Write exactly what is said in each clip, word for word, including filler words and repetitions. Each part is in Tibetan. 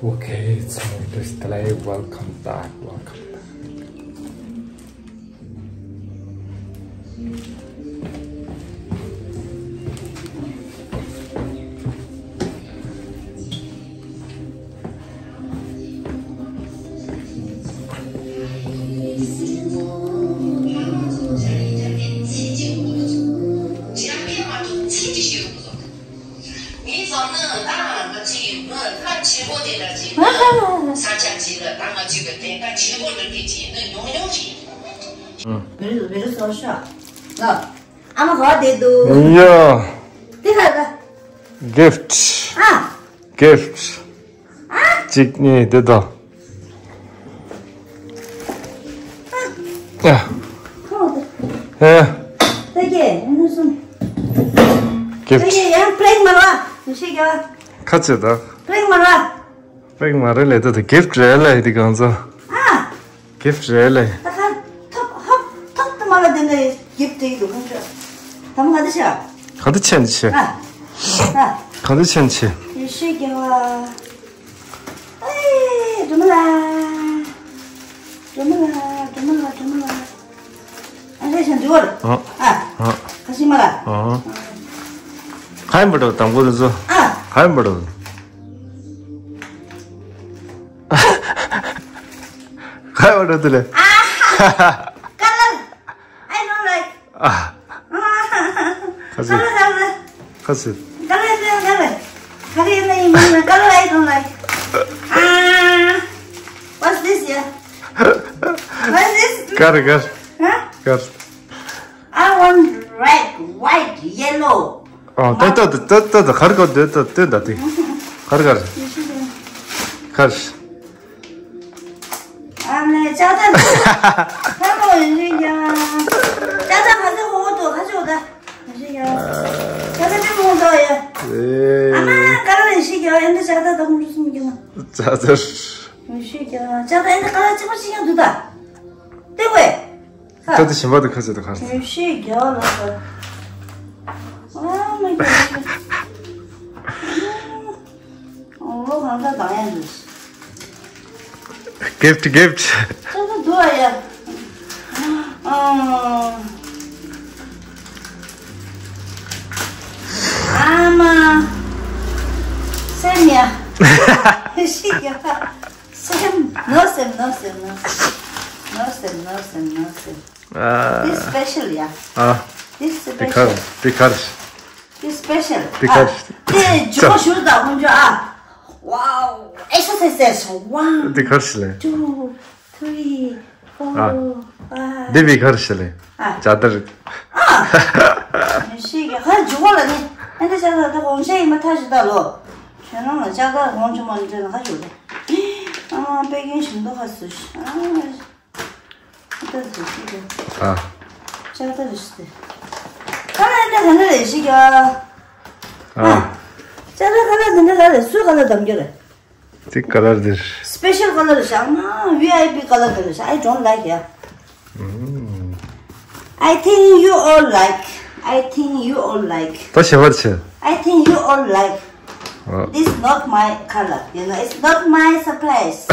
Okay, it's me, Dristalai. Welcome back, welcome back. ཨ། མི་རུ་མི་རུ་སོ་ཤ། ལ། ཨ་མ་ག་བ་བསྡད་འདུག་ཡ། དེ་ག་ག gift། ཨ། gift། ཨ། གཅིག་གཉིས་དེ་དང་། ཨ། ཁོ་དེ། ཨ། ད་གེ་ནུ་སུམ། gift། ད་གེ་ཡང་པྲེང་མ་ར། མི་ཤེས་ག་ཁ་ཚེ་ད། པྲེང་མ་ར། པྲེང་མ་རེད་ལེ། ད་ད་gift་རེད་ལེ། དེ་གང་ཚོ་ཨ། gift་རེད་ལེ། ད་ཁ་ཐོབ་ཧོབ་ཐོབ་ཏུ་མ་ལ་དེ་འདྲ་gift་དེ་འདུག་ཁོང་ཚོ། ད་མ་ག་དེ་ཤ། ག་དེ་ཆེན་ཆེ། ཨ། ཨ། ག་དེ་ཆེན་ཆེ། ཡེ་ཤེས་རྒྱལ་བ། ཨེ། སྒྲོལ་མ་ལགས། སྒྲོལ་མ་ལགས། སྒྲོལ་མ་ལགས། སྒྲོལ་མ་ལགས། ཨ་རེ་ཤ་འདི་བར། ཨ། ཨ། ཨ། ཁ་ཤི་མ་ལ། ཨ། ཁ་ཡིན་པ་འགྲོ་དང་པོ་དེ་ཚོ། ཨ། ཁ་ཡིན་པ་འགྲོ། ཁ་ཡིན་པ་འགྲོ་དེ་ལེ། ཨ། color I don't like. ཨ། ཁ་ཤི། color color ཁ་ཤི། color color color color I don't like. ཨ། What's this here? What's this? གར་གར། ཧ། གར། I want red, white, yellow. ཨ། ཏོ་ཏོ་ཏོ་ཏོ་ཏོ་གར་གར་ཏོ་ཏོ་ཏོ་ད་ཏི། གར་གར། གར། ཨ་ནེ་ཅག་ད། ཧ་མོ་ཡིན་ཡིན་ཀྱང་། ཅག་ད་ཁ་ཚོད་ཧོ་ཧོ་ཏོ་ཁ་ཚོད་ད། ཡིན་ཡིན་ཀྱང་། ཅག་ད་ཅི་མོ་ཏོ་ཡ། ཨ་མ་ཀ་ར་ཡིན་ཤི་ཀྱང་ཨེ་འདི་ཅག་ད་ད་ཧོ་རུ་སུམ་ཀྱང་། ཅག་ད། ཡིན་ཤི་ཀྱང་ཅག་ད་ཨེ་འདི་ཀ་ར་ཅི་མོ་ཅི་ཀྱང་འདུག་ད། ཏེ་ཝེ། ད་དེ་ཞིམ་པ་དེ་ཁ་ཟེར་དེ་ཁ་ཟེར། ཡོད་ཤེས་རྒྱ་ལ་ཟེར། ཨ་མ་རྒྱ་ལ་ཟེར། ཨོ་ལོ་གང་ལྟར་དང་ཡང་འདུག gift gift། ད་ད་འདུག་ཨ་ཡ། ཨ། ཨ་མ། སེམས་ཡ། ཤི་རྒྱ། སེམས། No སེམས། No སེམས། No སེམས། No སེམས། No སེམས། No སེམས། ཨ། This special ཡ། ཨ། This དེ་ཁར། special། དེ་ཁར། This special། དེ་ཁར། ཨ། དེ་ཇོ་ཞུ་ད་ཧུན་ཇོ་ཨ། Wow exercise one དེ་ཁར་ཞིག་ལས། Two three four ཨ། five དེ་བི་ཁར་ཞིག་ལས། ཨ། ཇ་དར། ཨ། ཤི་གི་ཧ་ཇོ་ལ་ནི། ཨ་འདི་ཇ་དར་ད་ཧོང་ཤེས་ཡིན་མ་ཐག་ཞིག་ད་ལོ། ཁྱོད་རང་ལ་ཇ་དར་ཧོང་ཇོ་མ་འདྲེན་ཧ་ཇོ་ལ། ཨ་པེ་ཀིན་ཞིམ་མདོག་ཁ་སུ་ཤི། ཨ། ཨ། ལྕགས་རྟ་རེད་ཤི་སྟེ། ཁ་ལག་འདི་ག་འདྲ་རེད་ཤི་ག་ཨ། ཨ། ལྕགས་རྟ་ཁ་ལག་འདི་འདྲ་ག་རེད། སུས་ཁ་ལག་བདམ་རྒྱུ་རེད། དེ་ཁ་ལག་འདིར། Special color རེད་ཤག་མ་VIP color རེད་ཤག I don't like it. I think you all like. I think you all like. ད་ཞེ་བར་ཆེ། I think you all like. ཨ། This not my color. You know, it's not my surprise.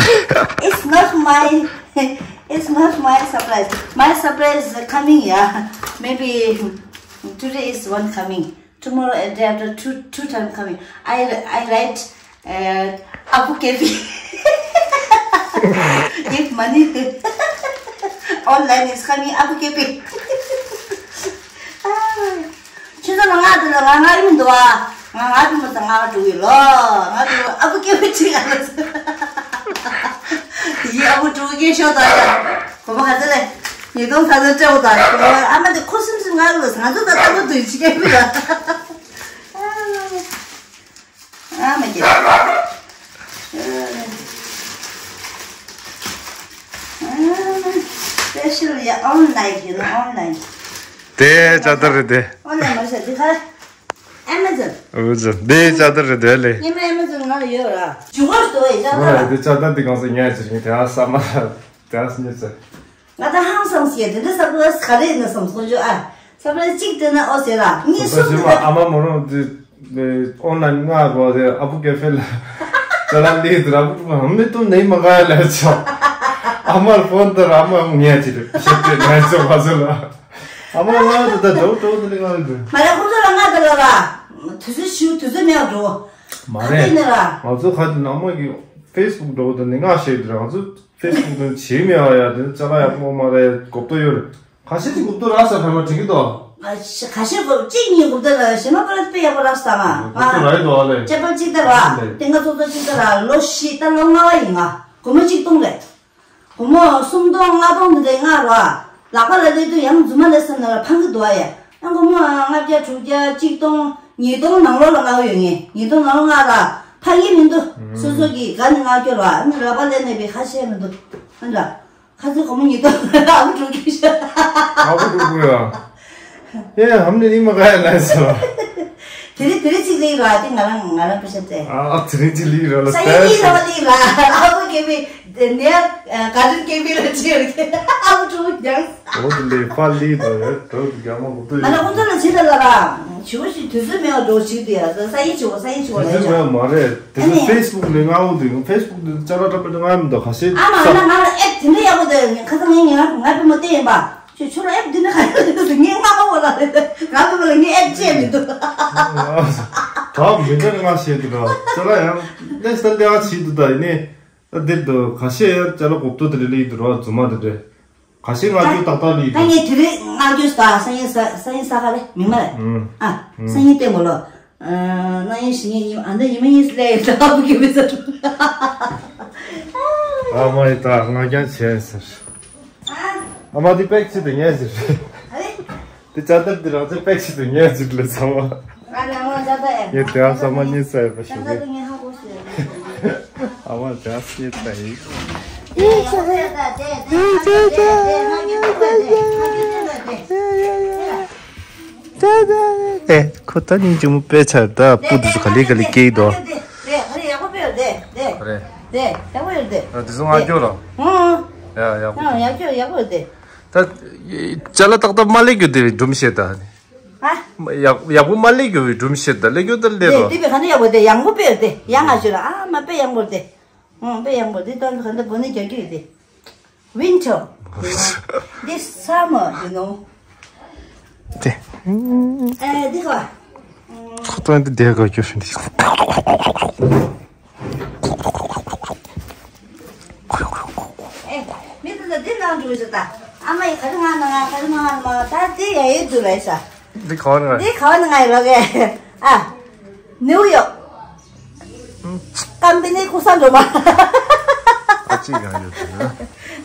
It's not my, it's not my surprise. My surprise is coming, yeah. Maybe today is one coming. Tomorrow and day after two, two time coming. I, I write, uh, Abu Kepi. Give money. Online is coming, Abu Kepi. ཁྱེད་ཚོ་ལ་ང་དེ་ལ་ང་ང་ཡིན་འདུག་ཨ། ང་ང་དེ་མོ་ཚ་ང་འགྲོ་གི་ལོ། ང་དེ་ཨ་བུ་སྐྱེ་བུ་ཅིག་ཨ་ལ་ཚ། ཡི་ཨ་བུ་འགྲོ་གི་ཤོག་ད་ཡ། གོ་མ་ག་ཚ་ལེ། ཉིས་སྟོང་ཚ་ཚ་སྤྲད་འོ་ད། ཨ་མ་དེ་ཁོ་སིམ་སིམ་ང་ལ་ང་ཚོ་ད་ལྟ་བུ་དུས་ཅི་སྐྱེ་བུ་ཡ། ཨ་མ་སྐྱེ། Special, yeah, online, you know, online. དེ་ཅ་དར་རེད་དེ། Online མ་ཤེས་དེ་ཁ། Amazon. Amazon. དེ་ཅ་དར་རེད་དེ་ལེ། ཉི་མ་Amazon ང་ལ་ཡོད་ར། ཇུ་ཧོར་སྟོ་ཡི་ཅ་དར། དེ་ཅ་དར་དེ་གང་ས་ཉལ་ཅི་ཞིག་དེ་ཨ་ས་མ་དེ་ཨ་ས་ཉལ་ཅི། ང་ད་ཧང་སང་སྐྱེ་དེ་འདྲ་ས་པ་ས་ག་རེ་ན་སམ་སོང་ཇོ་ཨ། ས་པ་ཅིག་དེ་ན་ཨོ་ཟེར་ར་ངས་སུ་དེ། ཨ་མ་མོ་རང་དེ་ཨོན་ལན་ང་གོ་དེ་ཨ་བུ་ཀེ་ཧྥེ་ལ། ད་ལ་ལི་ར་མ་མི་ཏུ་ནེ་མ་ག་ལ་ཆ། ཨ་མར་ཕོན་དུ་ར་མ་ངེ་ཅི་རེ་ཤེས་ཏེ་ང་ཚོ་བ་ཚོ་ལ། ཨ་མ་ང་དུ་ད་དོ་དོ་དུ་ལི་ང་དུ། མ་རེད་ཁོ་ཚོ་ལ་ང་དུ་ལ་ར། དུས་ཚོད་ཤིའུ་དུས་ཚོད་མེད་འགྲོ། མ་རེད། ང་ཚོ་ཁ་དུ་ནང་མ་གི་ཕེ་སི་བུག་འགྲོ་དུ་ནི་ང་ཤེས་དུ་ར་ང་ཚོ་ཕེ་སི་བུག་དུ་བྱེད་མེད་བ་ཡ་དུ་ཅ་ལ་ཡག་པོ་མ་རེད་གོབ་ཏོ་ཡོད་རེད། ཁ་ཤས་ཅིག་གུབ་ཏོ་རག་ས་ཕལ་པ་འགྲིག་གི་འདུག་ཁ་ཤས་གུབ་གཅིག་གཉིས་གུབ་ཏོ་རག་ཞེ་མ་པ་ར་དཔེ་ཡག་པོ་རག་ས་ང་། གུབ་ཏོ་རག་གི་འདུག་ཨ་ལེ། ཁྱད་པར་གཅིག་ད་ར། ཏེང་ཀ་ཚོགས་གཙོ་གཅིག་ད་ར་ལོ་བཞི་ད་ལོ་ལྔ་བ་ཡིན་ང་། སྒོར་མོ་གཅིག་སྟོང་རེད། སྒོར་མོ་སུམ་སྟོང་ལྔ་སྟོང་འདི་འདྲ་ཡིན་ང་ར། ལག་པ་ལ་སླེབས་དུས་ཡང་རྫུན་མ་ལས་སེམས་ནང་ལ་ཕངས་ཀྱི་འདུག་ཨ་ཡ། ཡང་སྒོར་མོ་ལྔ་བརྒྱ་དྲུག་བརྒྱ་གཅིག་སྟོང་ཉིས་སྟོང་ནང་ལོགས་ལ་མངགས་ཡོད་ངེས། ཉིས་སྟོང་ནང་ལོགས་མངགས་ར་ཕངས་ཀྱི་མི་འདུག་སོ་སོ་གི་དགའ་ནས་མངགས་སྐྱོར་བ་ཨ་ནི་ལག་པ་ལས་ནས་པའི་ཁ་ཤས་མི་འདུག་ཨ་འདྲ། ཁ་ཚོད་སྒོར་མོ་ཉིས་སྟོང་ཨ་ཁུ་འགྲོ་གི་ཤ། ཨ་ཁུ་འགྲོ་གི་ཡ། ཨེ་ཧམ་ནི་ནི་མ་ག་ཡ་ལ་སོ། དེ་རིང་དེ་རིང་གཅིག་ལས་ར་དེ་ང་རང་ང་རང་པེ་ཤ་ཏེ། ཨ་དེ་རིང་གཅིག་ལས་ར་ལ་ས་ཡི་ལས་ར་ལས་ར་ཨ་ཁུ་སྐྱེ་བི་དེ་ནས་ག་རིན་སྐྱེ་བི་ལ་ཅི་ཡོད་ཀྱི་ཨ་ཁུ་འགྲོ་ཀྱང་། འོ་དེ་ལས་ཕ་ལི་དོ་ཡོད་དོ་དེ་རྒྱ་མ་གོ་དོ་ཡོད། ང་ལ་ཁོ་ཚོ་ལ་ཇི་ལ་ལ་ར་ཇི་བོ་ཞིག་དུས་ཚོད་མེད་པ་འགྲོ་ཞིག་དུ་ཡ་ས་ཡི་ཇི་བོ་ས་ཡི་ཇི་བོ་ལ་ཡ་ཇ། མ་རེད། དེ་ཚོ་ཕེ་སི་བུག་ལས་ང་འོ་དེ་ཕེ་སི་བུག་དེ་ཅ་ལག་འདྲ་པོ་དེ་ང་མི་འདུག་ཁ་ཤས་ཨ་མ་ས། ང་ལ་ང་ལ་ཨེབ་དེ་འདྲ་ཡག་པོ་དེ་ཁ་སང་ངས་ང་ང་བུ་མོ་བལྟས་ཡིན་པ། ཁྱོད་ཁྱོད་ལ་ཨེབ་འདི་འདྲ་ག་ཡོད་ངས་ང་ཨོ་ལ་ང་བུ་མོ་ལ་ངས་ཨེབ་བཅད་མི་འདུག་ད་མི་འདྲ་ང་བཤད་དུ་འགྲོ་ཅ་ལག་ཡང་ལས་ས་ལས་ཨ་ཆི་དུ་ད་ཡིན་ནི། ད་འདིར་དུ་ཁ་ཤས་ཡང་ཅ་ལག་གོབ་ཏོ་དེ་རེ་ལི་དུ་རོ་རྫུན་མ་དེ་རེད། ཁ་ཤས་ང་ཚོས་ཏག་ཏག་ལི་ད་དུ། ངས་དེ་རིང་ང་ཚོས་ད་ས་ཡིན་ས་ས་ཡིན་ས་ག་རེ་མི་མ་རེད། ཨ་ས་ཡིན་ལྟད་མོ་ལོ། ཨ་ན་ཡིན་ཞིག་ཡིན་ཨ་འདི་ཉི་མ་ཡིན་སི་ལེ་ཡིན་ད་བུ་གི་མི་ས་ཨ་མ་ཡི་ད་ང་རྐྱང་བྱས་ཟེར། ཨ་མ་འདི་པེག་ཆི་དུ་ངས་ཟེར། ཨ་རེ། དེ་ཅ་ལྟར་དེ་རང་ཚོ་པེག་ཆི་དུ་ངས་ཟེར་ལ་ཚང་མ། ཨ་ལ་ང་ཅ་ལྟ་ཡ། ངས་དེ་ཨ་ས་མ་ཉིན་ས་ཡོད་པ་ཞིག་རེད། ཨ་མ་དེ་ཨ་སི་ཉིན་ས་ཡིན། ཨེ་ཁོ་ད་ཉིན་གཅིག་མོ་དཔེ་ཆ་ད་སྤུ་དུ་ག་ལེ་ག་ལེ་སྐྱེས་དོ། རེད་ཡག་པོ་དཔེ་ཡོད་དེ་དེ། རེད། དེ་ཡག་པོ་ཡོད་དེ། ཨ་དེ་ཚོ་ང་སྐྱོ་ར། ཡ་ཡག་པོ། ཡག་སྐྱོ་ཡག་པོ་ཡོད་དེ། ད་ཅ་ལག་ཏག་ཏག་མ་ལེགས་རྒྱུ་དེ་སྒྲུང་བཤད་ད། ཨ། ཡག་ཡག་པོ་མ་ལེགས་རྒྱུ་བའི་སྒྲུང་བཤད་ད་ལེགས་རྒྱུ་ད་ལེགས་དེ་རོ། དེ་བས་ག་ནས་ཡག་པོ་དེ་ཡང་པོ་དཔེ་དེ་ཡང་ང་ཞུ་ར་ཨ་མ་དཔེ་ཡང་པོ་དེ། ཨང་དཔེ་ཡང་པོ་དེ་ད་ག་འདི་བོ་ནི་རྒྱག་རྒྱུ་ཡོད་དེ། Winter you know this summer you know དེ། ཨེ་འདི་ག་ཁོ་ཏོན་དེ་དེ་ག་རྒྱུ་ཤིན་དེ། ཨེ། མི་དེ་ཚོ་འདི་ནང་འགྲོ་ཤག་ད། ཨ་མ་ཡི་ག་རེ་ང་ན་ང་ག་རེ་ང་ན་མ་ད་དེ་ཡ་ཡོད་འདུག་ལ་ས། འདི་ག་བ་ནས་ང་འདི་ག་བ་ནས་ང་ཡི་ལོ་གས། ཨ། ནིའུ་ཡོག་ཀམ་པི་ནི་ཀུ་ས་འགྲོ་མ། ཨ་ཅི་ག་ཡོད་དེ།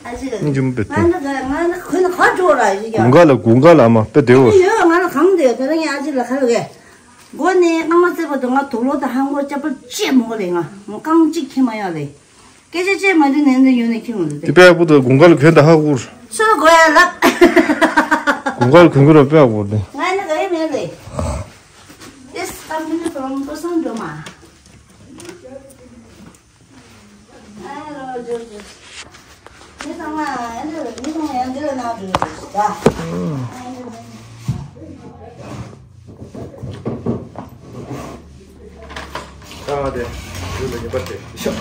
ཨ་ཅི་ག་ང་འཇུམ་པེ་ཏུ། ང་ང་ང་ཁོ་ན་ག་འགྲོ་ར་ཡི་ག་གུང་ག་ལ་གུང་ག་ལ་ཨ་མ་པེ་དེ་འོ། ཡོད་ང་ལ་གང་དེ་ཡོད་ད་ལ་ངས་ཨ་ཅི་ལ་ག་ལ་གས། མགོ་ནས་རྐང་མ་རྩེ་བར་དུ་ང་དུག་ལོག་དང་ཧང་གོ་ཅ་པར་བཅད་མོ་ལེ་ང་རྐང་གཅིག་ཁྱེར་མ་ཡོང་ལེ། སྐད་ཆ་བཅད་མ་དུས་ནས་འདི་ཡོང་ནས་ཁྱེར་མ་འདུག་དེ། དེ་པས་པོ་དུ་དགུང་ག་ལ་གོན་ད་ཧ་གོ། སུ་ལ་གོ་ཡ་ལབ། དགུང་ག་ལ་གོན་གོ་ར་པས་པོ་དེ། ང་ནི་ག་ཡི་མེད་ལེ། This company from Busan Drama. ཨ་རོ་ཇོ་ཇོ། མི་ཚང་མ་ཨ་འདི་མི་ཚང་མ་ཡང་འདི་ལ་ན་འགྲོ་ད། ཨ་དེ། འདི་ལ་ཉེས་པ་དེ། ཤོག་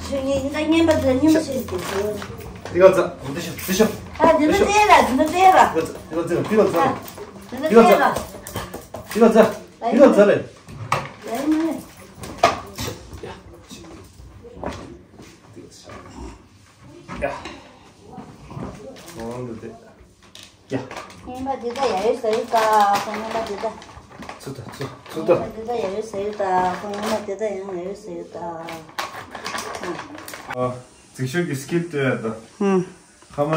ཁྱོད་ངའི་ད་ངན་པ་དེ་ཉུང་ཤེས་ཀྱི་འདུག་འདི་ག་ཚ། འདི་ཤོག་འདི་ཤོག་ཨ་འདི་འདི་ལ་ཤོག་སྤྲད་ལ་འདི་འདི་སྤྲད་ལ། འདི་ག་ཚ། འདི་ག་ཚ། འདི་ག་ཚ། འདི་ག་ཚ། འདི་ག་ཚ། ལ་ཡིན་མ་རེད། ལ་ཡིན་མ་རེད། ཡ། འདི་ག་ཚ། ཡ། འོང་འདུག་སྟེ། ཡ། ངན་པ་འདི་ད་ཡ་ཡོད་ཟ་ཡོད་ད། ཁོ་ངན་པ་འདི་ད། ཚུར་ད་ཚུར་ཚུར་ད། ངན་པ་འདི་ད་ཡ་ཡོད་ཟ་ཡོད་ད། ཁོ་ངན་པ་འདི་ད་ཡང་ཡ་ཡོད་ཟ་ཡོད་ད། ཨ། འཛིན་ཤོག་གི་སི་ཀིལ་སྟོན་ཡ་ད། ཧུམ། ཁ་མ་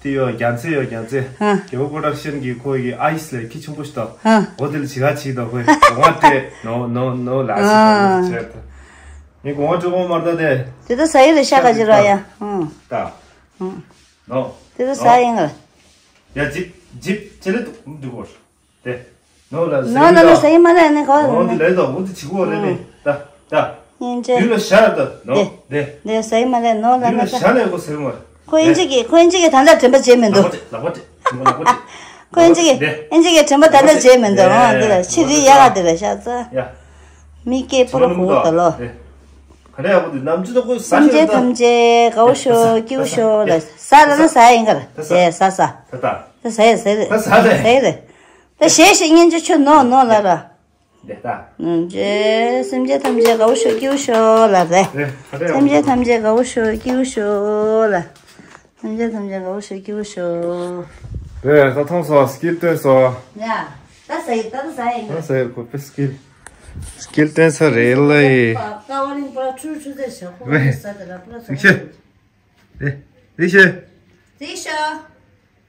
དེ་ཡོད་རྒྱ་མཚན་ཡོད་རྒྱ་མཚན། ཧ། རྒྱལ་པོ་པོ་རོ་ཌག་ཤན་གི་ཁོ་ཡི་ཨའི་སི་ལས་ཁྱི་ཆུང་པོ་ཞིག་ད། ཧ། འོ་དེ་ལ་བྱི་ག་བྱི་ད་ཁོས་གོང་བ་སྤྲད་ནོ་ནོ་ནོ་ལ་ཨ། ཞིག་ད་བྱས་ད། ངས་གོང་བ་སྤྲད་གོང་མར་ད་དེ། དེ་ད་ས་ཡི་ལ་ཤ་ག་ཅི་ར་ཡ། ཧུམ། ད། ཧུམ། ནོ། དེ་ད་ས་ཡི་ང་། ཡ་ཇིབ་ཇིབ་ཅི་ལེ་འདུག་གོ། དེ། ནོ་ལ་ནོ་ལ་ལ་ཟེར་མ་རེད་ནི་གོ། འོ་འདི་ལས་དང་འོ་འདི་བྱི་གོ་རེད་ནི། ད་ད། ཡིན་ཅེ། དུས་ལ་ཤ་ད་ནོ་དེ། དེ་ཟེར་མ་རེད་ནོ་ལ་དུས་ལ་ན་ཤ་ནས་གོ་ཟེར་མ། ཁོ་ཨིན་ཇི་གི་ཁོ་ཨིན་ཇི་གི་ད་ལྟ་དྲན་པ་བརྗེད་མི་འདུག་ལག་པ་དེ་ལག་པ་དེ་ཁོ་ཨིན་ཇི་གི་ཨིན་ཇི་གི་དྲན་པ་ད་ལྟ་བརྗེད་མི་འདུག་འོ་འདི་ལ་ཕྱི་རི་ཡ་ག་འདི་ལ་ཤ་ཚ། ཡ། མི་སྐད་པོ་ར་ཧོ་ད་ལོ། ག་རེ་ཡག་པོ་འདུག་ནམ་རྒྱུན་ད་ཁོས་ཟ་སེམས་ཅན་ཤེས་ད། ཐམས་ཅད་དགའ་བོ་ཤོག་སྐྱིད་པོ་ཤོག་ལ། ཟ་ལ་ན་ཟ་ཡིན་ག་ལ། ཟ་ཟ་ཟ། ད་ད། ད་ཟ་ཡ་ཟ་རེད། ད་ཟ་རེད། ཟ་ཡ་རེད། ད་ཞེས་ཞེས་སྙན་ཆ་ཆོད་ནོ་ནོ་ལ་ར། ལེ་ད། ནམ་རྒྱུན་སེམས་ཅན་ཐམས་ཅད་དགའ་བོ་ཤོག་སྐྱིད་པོ་ཤོག་ལ་རེད། རེད་ད་རེད། སེམས་ཅན་ཐམས་ཅད་དགའ་བོ་ཤོག་སྐྱིད་པོ་ཤོག་ལ། སེམས་ཅན་ཐམས་ཅད་དགའ་བོ་ཤོག་སྐྱིད་པོ་ཤོག་རེད་ད་ཐོང་སོ་སྐྱིད་སྟོན་སོ། ཡ། ད་ཟ་ཡི་ད་ད་ཟ་ཡི། ད་ཟ་ཡི་ཁོ་པེ་སྐྱིད། སྐྱིད་སྟོན་ས་རེད་ལ་ཡི། ཀ་བ་རིང་པོ་ཁྲུ་ཁྲུ་ཟེར་ཤག་ཁོ་རེད། ཟ་དེ་ར་པུ་ར་ཟ། རིག་ཤོད། རེད། རིག་ཤོད། རིག་ཤོད།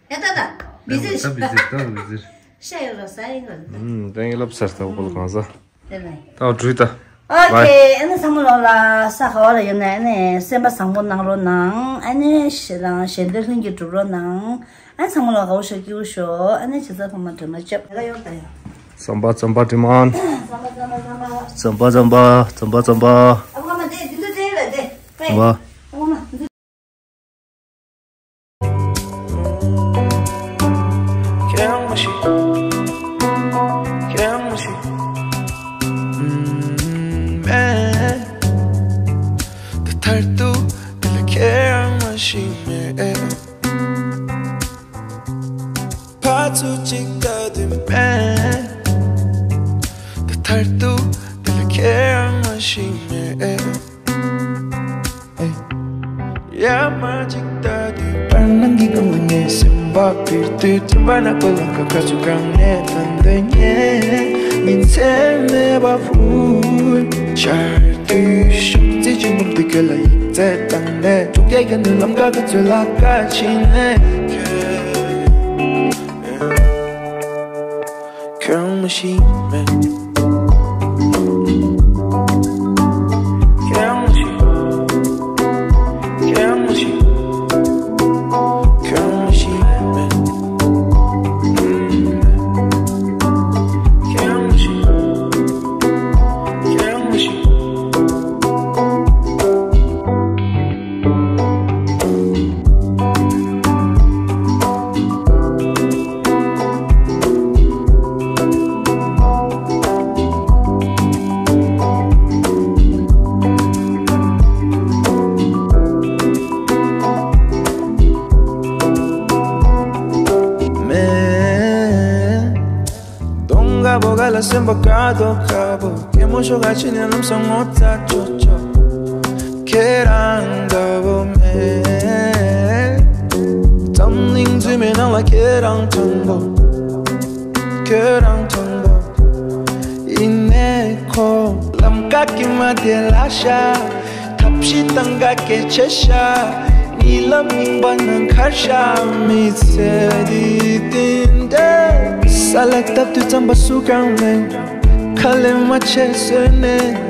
ཡ་ད་ད། བི་ཟི་རེད་ཤག་ད་བི་ཟི་ད་བི་ཟི། ཤ་ཡོད་ར་ཟ་ཡི་ར་ད། ཨུམ་ད་ཡིན་ལབ་ཟེར་ད་བོ་གང་ཟ། དེ་ནས། ད་འགྲུལ་ད། ཨོ་ཁེ། ཨ་ནི་ཚང་མ་ལོག་ལ་ས་ག་བ་ལ་ཡོད་ན་ཨ་ནི་སེམས་པ་བཟང་པོ་གནང་རོགས་གནང་། ཨ་ནི་ཞེ་དང་ཞལ་འདོན་ལྷུན་གྱིས་གྲུབ་རོགས་གནང་། ཨ་ནི་ཚང་མ་ལོག་དགའ་བོ་ཤོག་སྐྱིད་པོ་ཤོག་ཨ་ནི་བྱེད་ས་ཚང་མ་དྲི་མ་བཅབ་ད་ཡོང་ད་ཡོང་། ཙམ་པ་ཙམ་པ་དྲི་མ། ཙམ་པ་ཙམ་པ་ཙམ་པ། ཙམ་པ་ཙམ་པ་ཙམ་པ་ཙམ་པ། ཨ་ཁུ་མ་དེ་འདི་ཚོ་དེ་ལ་དེ། ཙམ་པ། ཨ་ཁུ་མ། ཁྱེད་རང་མ་ཤི། ཁྱེད་རང་མ་ཤི། ཨུམ། མེད། ད་ཐར་ཏུ་འདི་ལ་ཁྱེད་རང་མ་ཤི་མེད། ཕར་ཚུར་ཅིག་ལྟ་དུས་མེད། ད་ཐར་ཏུ་འདི་ལ་ཁྱེད་རང་མ་ཤི་མེད། ཡ་མ་ཅིག་ལྟ་དུས་བར་སྣང་གི་སྒང་ལ་ངའི་སེམས་པ་འཕུར་དུས། ཙམ་པ་ནག་པོ་ལ་ཁ་ཁ་ཚུར་གང་ནས་ཐོན་འདོད་ངས་ཉིན་མཚན་མེད་པ་འཕུར། ཆར་དུས་ཤོག་རྩི་ཆེན་པོ་འདི་ག་ལ་ཡིག་ཚད་བཏང་ནས་ཐུག་རྒྱལ་གྱི་ནུ་ལམ་ཁ་ཁ་ཚོད་ལ་ཁ་ཕྱིན་ནས། ཁྱོད་མ་ཤེས་མེད། ཁྱོད་མ་ཤེས། ཁྱོད་མ་ཤེས། ཁྱོད་མ་ཤེས་མེད། ཁྱོད་མ་ཤེས། ཁྱོད་མ་ཤེས། མེད། གདོང་དཀར་པོ་ག་ལ་སེམས་པ་དཀར་མདོག་དཀར་པོ། སྐྱེད་མོ་ཤོག་ག་ཕྱི་ནས་ལམ་སང་ངོ་ཚ་ཅོག་ཅོག་ཁྱེད་རང་འདྲ་བོ་མེད། འཛམ་གླིང་རྫུན་མའི་ནང་ལ་ཁྱེད་རང་མཐོན་པོ། ཁྱེད་རང་མཐོན་པོ། ཡིན་ནའི་ཁོ་ལམ་ཀ་གི་མ་དེ་ལ་ཤ། ཐབས་ཤེས་བཏང་ག་སྐད་ཆ་ཤ། གཉིད་ལམ་རྙིང་པ་ནང་ཁར་ཤ། མི་ཚེ་འདི་བསྟན་ཏེ། ས་ལ་བཏབ་དུས་རྩམ་པ་སུ་གང་མེད། ཁ་ལས་མ་ཆད་བཟོས་ནས།